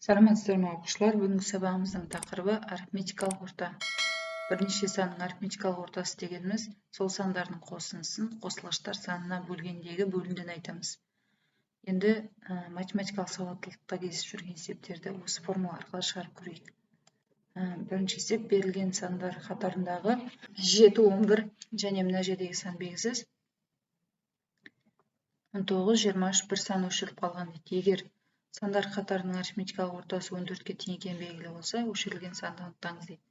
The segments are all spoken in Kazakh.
Сәлеметсіздер ме, оқушылар! Бүгінгі сабағымыздың тақырыбы – арифметикалық орта. Бірнеше санның арифметикалық ортасы дегеніміз – сол сандардың қосындысын қосылғыштар санына бөлгендегі бөліндіні айтамыз. Енді математикалық сауаттылықта кездесіп жүрген есептерді осы формула арқылы шығарып көрейік. Бірінші есеп: берілген сандар қатарындағы 7, 11 және мына жердегі сан белгісіз, 19, 23, бір сан өшіріліп қалған дейді. Егер сандар қатарының арифметикалық ортасы 14-ке тең екені белгілі болса, өшірілген санды анықтаңыз дейді.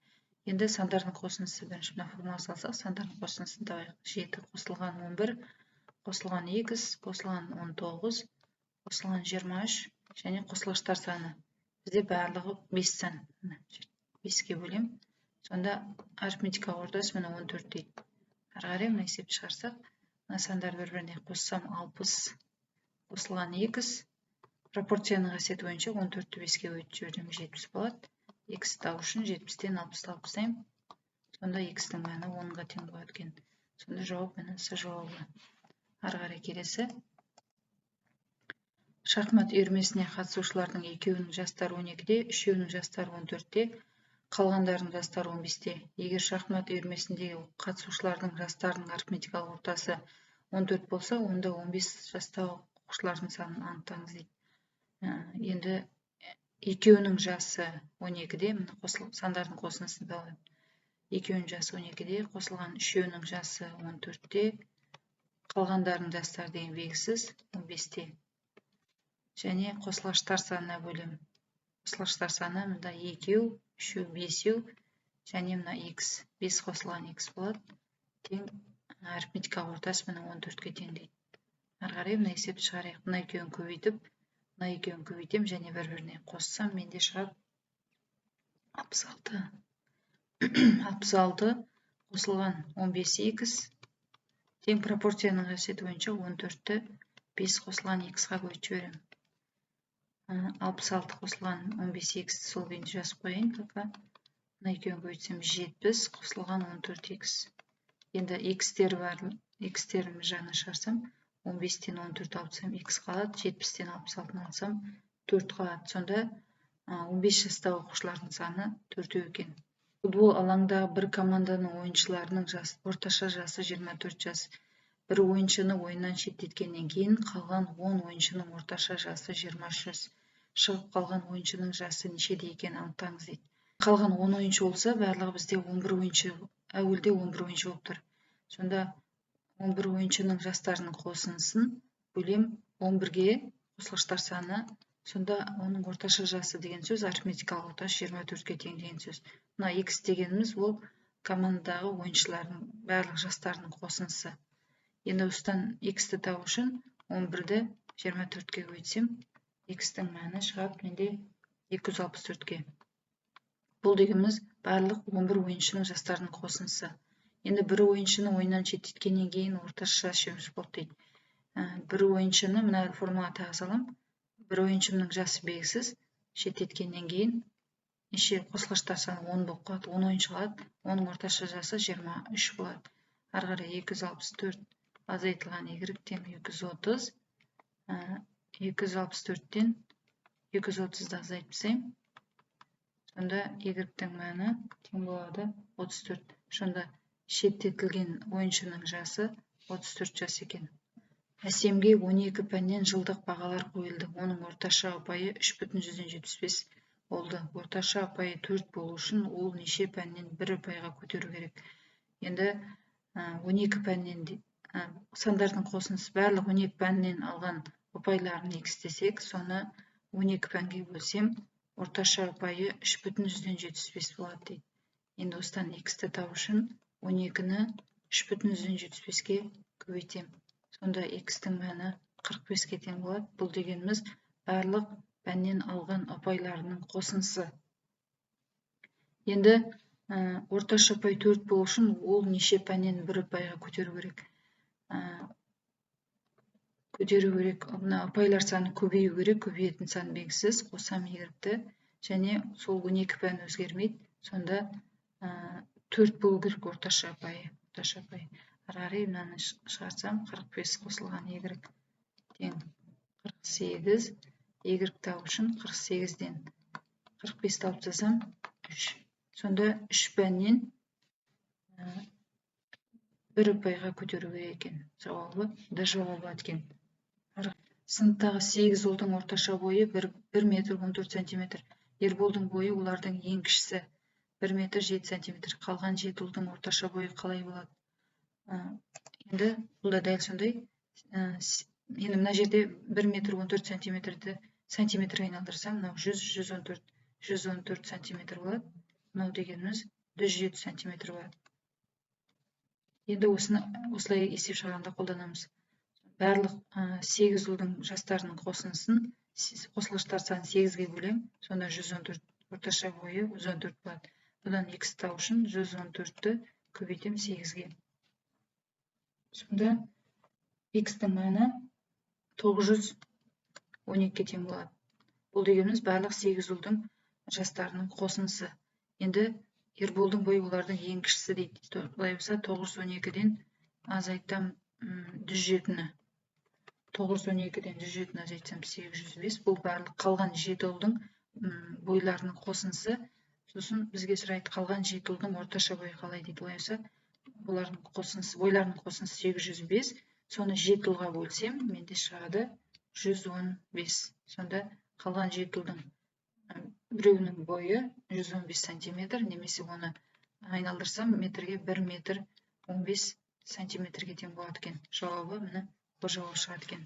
Енді сандардың қосындысы, бірінші мына формула салсақ, сандардың қосындысын табайық: 7 қосылған 11 қосылған х қосылған 19 қосылған 23 және қосылғыштар саны бізде барлығы 5 сан, 5-ке бөлем. Сонда арифметикалық ортасы, міне, 14 дейді. Ары қарай мына есепті шығарсақ, мына сандарды бір біріне қоссам, 60 қосылған х, пропорцияның қасиеті бойынша 14-ті 5-ке бөліп жіберсем, 70 болады. Х табу үшін 70-тен 60-ты алып тастаймын. Сонда х-тің мәні 10-ға тең болады екен. Сонда жауап, міне, с жауабы. Ары қарай келесі: шахмат үйірмесіне қатысушылардың екеуінің жастары 12-де, үшеуінің жастары 14-те, қалғандарының жастары 15-те. Егер шахмат үйірмесіндегі қатысушылардың жастарының арифметикалық ортасы 14 болса, онда 15 жастағы оқушылардың санын анықтаңыз дейді. Енді екеуінің жасы 12-де, міне, сандардың қосындысын табайық: екеуінің жасы 12-де қосылған үшеуінің жасы 14-те, қалғандарының жастары деген белгісіз, 15-те, және қосылғыштар санына бөлемін. Қосылғыштар саны мында екеу, үшеу, бесеу және мына х, бес қосылған х болады, тең арифметикалық ортасы, міне, 14-ке тең дейді. Ары қарай мына есепті шығарайық. Мына екеуін көбейтіп, мына екеуін көбейтемін және бір біріне қоссам, менде шығады 66. 66 қосылған 15 х тең, пропорцияның қасиеті бойынша 14-ті 5 қосылған х-ға көбейтіп жіберемін. 66 қосылған 15 х сол күйінде жазып қояйын пока. Мына екеуін көбейтсем, 70 қосылған 14 х. Енді х-тер бар, х-терін жағына шығарсам, 15-тен 14 алып тастасам, х қалады, 70-тен 66-ны алсам, 4 қалады. Сонда 15 жастағы оқушылардың саны төртеу екен. Футбол алаңдағы бір команданың ойыншыларының орташа жасы 24 жас. Бір ойыншыны ойыннан шеттеткеннен кейін қалған 10 ойыншының орташа жасы 23 жас. Шығып қалған ойыншының жасы нешеде екенін анықтаңыз дейді. Қалған 10 ойыншы болса, барлығы бізде 11 ойыншы, әуелде 11 ойыншы болып тұр. Сонда 11 ойыншының жастарының қосындысын бөлем 11-ге, қосылғыштар саны. Сонда оның орташа жасы деген сөз, арифметикалық ортасы 24-ке тең деген сөз. Мына х дегеніміз – ол командадағы ойыншылардың барлық жастарының қосындысы. Енді осыдан х-ті табу үшін 11-ді 24-ке көбейтсем, х-тің мәні шығады менде 264-ке. Бұл дегеніміз – барлық 11 ойыншының жастарының қосындысы. Енді бір ойыншыны ойыннан шеттеткеннен кейін орташа жас 23 болды дейді. Бір ойыншыны мына формулаға тағы саламын. Бір ойыншының жасы белгісіз, шеттеткеннен кейін неше, қосылғыштар саны 10 болып қалады, 10 ойыншы қалады, оның орташа жасы 23 болады. Ары қарай 264 азайтылған y тең 230. 264-тен 230-ды азайтып тастаймын. Сонда y-тің мәні тең болады 34. Сонда шеттетілген ойыншының жасы 34 жас екен. Әсемге 12 пәннен жылдық бағалар қойылды. Оның орташа ұпайы 3,75 болды. Орташа ұпайы 4 болу үшін ол неше пәннен бір ұпайға көтеру керек? Енді 12 пәннен, сандардың қосындысы, барлық 12 пәннен алған ұпайларын х десек, соны 12 пәнге бөлсем, орташа ұпайы 3,75 болады дейді. Енді осыдан х-ті табу үшін 12-ні 3,75-ке көбейтемін. Сонда х-тің мәні 45-ке тең болады. Бұл дегеніміз – барлық пәннен алған ұпайларының қосындысы. Енді орташа ұпай 4 болу үшін ол неше пәннен бір ұпайға көтеру керек? Көтеру керек, мына ұпайлар саны көбею керек, көбейетін сан белгісіз, қосам y-ті және сол 12 пән өзгермейді. Сонда 4 болу керек орташа ұпайы, орташа ұпай. Ары қарай мынаны шығарсам, 45 қосылған y тең 48. Y табу үшін 48-ден 45-ті алып тастасам, 3. Сонда 3 пәннен 1 ұпайға көтеру керек екен. Жауабы Д жауабы болады екен. Сыныптағы 8 ұлдың орташа бойы 1 метр 14 сантиметр. Ерболдың бойы олардың ең кішісі, 1 метр 7 сантиметр. Қалған 7 ұлдың орташа бойы қалай болады? Енді бұл да дәл сондай. Енді мына жерде 1 метр 14 сантиметрді сантиметрге айналдырсам, мынау 100, 114, 114 сантиметр болады. Мынау дегеніміз 107 сантиметр болады. Енді осыны осылай есеп шығарғанда қолданамыз. Барлық 8 ұлдың жастарының қосындысын, қосылғыштар санын 8-ге бөлемін. Сонда 114, орташа бойы 114 болады. Бұдан х табу үшін 114-ті көбейтемін 8-ге. Сонда х-тің мәні 912-ге тең болады. Бұл дегеніміз барлық 8 ұлдың жастарының қосындысы. Енді Ерболдың бойы олардың ең кішісі дейді. Олай болса, 912-ден азайтам 107-ні. 912-ден 107-ні азайтсам, 805. Бұл барлық қалған 7 ұлдың бойларының қосындысы. Сосын бізге сұрайды: қалған 7 ұлдың орташа бойы қалай дейді. Олай болса, бұлардың қосындысы, бойларының қосындысы 805. Соны 7 ұлға бөлсем, менде шығады 115. Сонда қалған 7 ұлдың біреуінің бойы 115 сантиметр немесе оны айналдырсам метрге, 1 метр 15 сантиметрге тең болады екен. Жауабы, міне, бұл жауап шығады екен.